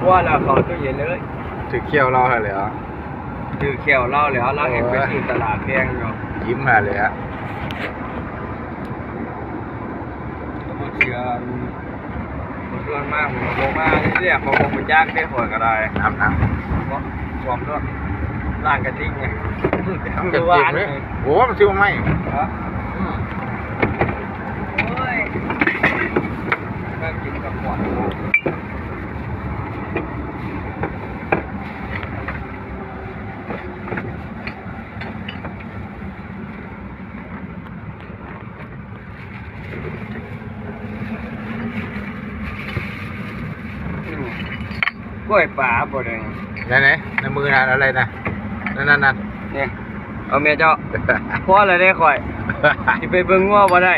ວ່າແລ້ວເຂົ້າຕູ້ເຢັນເລີຍ ຖືກແຂ້ວລາວຫັ້ນແຫຼະ ຖືກແຂ້ວລາວແລ້ວ ລາວແຮ່ງໄປຊື້ຕະຫຼາດແພງຢູ່ ຍິ້ມຫັ້ນແຫຼະ ບໍ່ເຊື່ອ ບໍ່ຊວນມາ ບໍ່ມາເດ້ ຂ້ອຍບໍ່ຮູ້ຈັກເດ້ ຂ້ອຍກໍໄດ້ ນ້ຳ ນ້ຳ ບໍ່ ຖ້ວມໂລດ ລ້າງກະຕິກນີ້ ນ້ຳກະຕິກເດ້ ໂອ້ ມັນຊິບໍ່ໄໝ້ ຮະ ອືມ ໂອ້ຍ ກໍກິນກັບຂວດ ອືມ ກ້ອຍປາບໍ່ໄດ້ ໄດ້ ໃນມືນັ້ນ ອະໄລນະ ນັ້ນໆໆ ນີ້ ເອົາແມ່ເຈົ້າ ພໍແລ້ວເດ້ຂ້ອຍ ຊິໄປເບິ່ງງົວບໍ່ໄດ້.